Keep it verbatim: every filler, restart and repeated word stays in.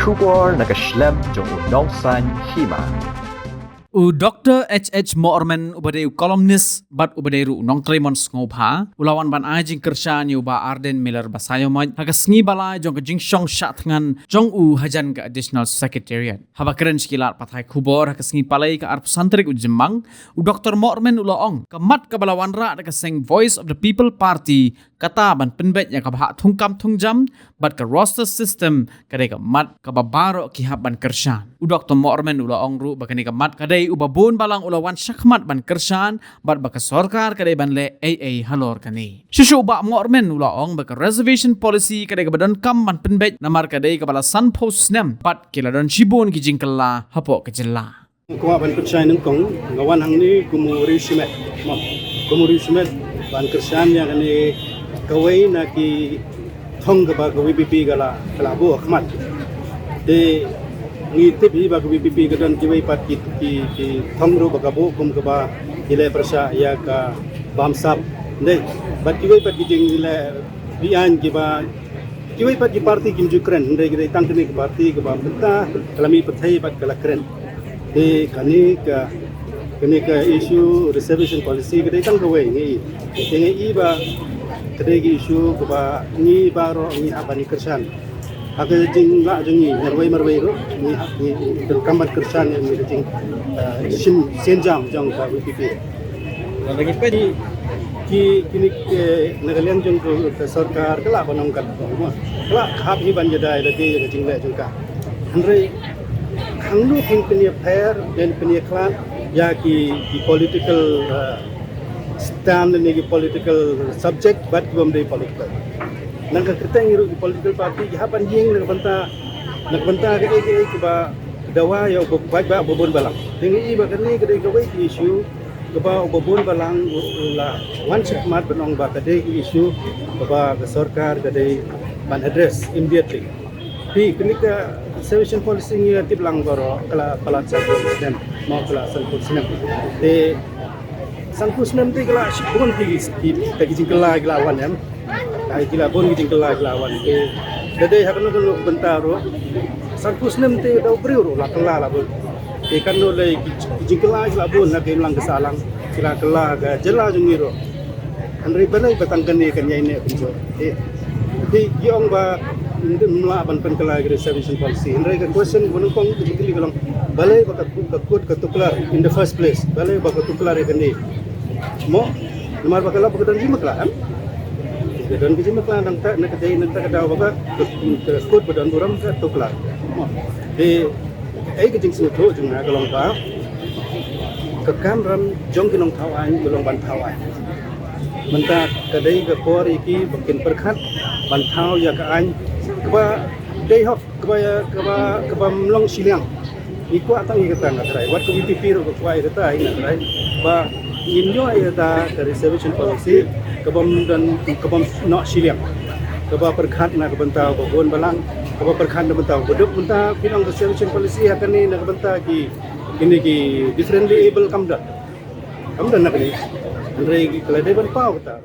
Khubor na ka shlem jong u Nongsaiñ Hima. U Doktor H H Mohrmen, uba dei u columnist bad uba dei ruh u nongtrei mon sngewbha, u la wan ban ai jingkyrshan ïa u Bah Ardent Miller Basaiawmoit ha ka sngi ba lai jong ka jingshong shah thngan jong u hajan ka Additional Secretariat. Haba kren sha ki lad pathai khubor ha ka sngi Palei ka arphew san tarik u Jymmang, u Doktor Mohrmen u la ong ka mat kaba la wanrah da ka seng Voice of the People Party kata ban pynbeit ïa ka bhah thungkam thungjam bad ka roster system ka dei ka mat kaba baroh ki hap ban kyrshan. U Doktor Mohrmen u la ong ruh ba kane ka mat ka dei uba bun balang u la wan shakhmat ban kyrshan bad ba ka sorkar ka dei ban leh ei ei halor kane. Shuh shuh u Bah Mohrmen u la ong ba ka reservation policy ka dei kaba donkam ban pynbeit namar ka dei kaba la sanphew snem bad ki la don shibun ki jingkylla hapoh ka jylla. Kwah ban pynshai nyngkong, nga wan hangne kum u riewshimet. Mo, kum u riewshimet ban kyrshan ïa kane kawei na ki thong kaba ka V P P ka la, ka la buh ha khmat. Te ngi tip hi ba ka V P P ka don kiwei pat ki, ki, ki thong ruh ba ka buh kum kaba ki leh pyrshah ïa ka bamsap. Dei, bad kiwei pat ki jingleh beaiñ kiba kiwei pat ki party kim ju kren, hynrei ki dei tang kane ka party kaba mynta ka la mih pyrthei bad ka la kren. Te kane ka, kane ka issue reservation policy ka dei tang kawei ngi. Te ngi i ba ka dei ka issue kaba ngi baroh ngi hap ban kyrshan. Ha ka jinglah jong ngi marwei marwei ruh ngi hap ngi donkam ban kyrshan ïa ka jing, eh, shim sienjam jong ka V P P. Lada ngi peit ki, kine ki, na ka liang jong ka, ka sorkar, ka lah ban ong katto, mo. Ka lah hap hi ban ïada ïa lade ïa ka jingleh jong ka. Hynrei hangno phin pynïapher, phin pynïakhlad ïa ki, ki political, uh, stand ne ki political subject bad ki bym dei political. Na ka kyrteng ruh ki political party ki hap ban ïeng na ka bynta, na ka bynta kaei kaei kiba dawa ïa uba paidbah uba bun balang. Te ngi i ba kane ka dei kawei ka issue kaba uba bun balang u, u la wan shakhmat ban ong ba ka dei ka issue kaba ka sorkar ka dei ban address immediately. Te kane ka reservation policy ngi tip lang baroh ka la palat sanphew snem, mo, ka la sanphew snem. Te sanphew snem te ka la shibun ki, ki, ki jingkylla ki la wan, em. Ai, ki la bun ki jingkylla ki la wan. Te da dei ha kano kano ka bynta ruh, sanphew snem te da u briew ruh la kylla la bun. Te kano lei ki, ki jingkylla ki la bun na ka imlang ka sahlang, ki la kylla ka jylla jong ngi ruh. Hynrei balei ba tang kane kan ïaineh kumjuh. Te, te ki ong ba ym lah ban pynkylla ka reservation policy. Hynrei ka question ba nyngkong ka jingkylli ka long, balei ba ka, ka kut ka tuklar in the first place? Balei ba ka tuklar ïa kane? Mo, namar ba ka la ba ka don jingmykhla, em? Ka don ka jingmykhla nangta, na ka dei nangta ka daw ba ka, ka, ka kut ba don burom ka tuklar. Mo. Te, ei ka jingsngewthuh jong nga ka long ba ka kamram jong ki nongthaw aiñ ka long ban thaw aiñ. Mynta ka dei ka por ïa ki ba kin pyrkhat ban thaw ïa ka aiñ kaba dei hok, kaba, kaba, kaba ym long shiliang. Ngi kwah tang ïa kata, nga trai. Wat ka V P P ruh ka kwah ïa kata, nga trai. Ba ngin ïoh ïa kata ka reservation policy kaba ym don, kaba ym noh shiliang. Kaba pyrkhat na ka bynta uba bun balang, kaba pyrkhat na ka bynta uba duk. Mynta phi ong reservation policy ha kane na ka bynta ki, kine ki differently able kam don. Kam don na kane. Hynrei ka la dei ban paw kata.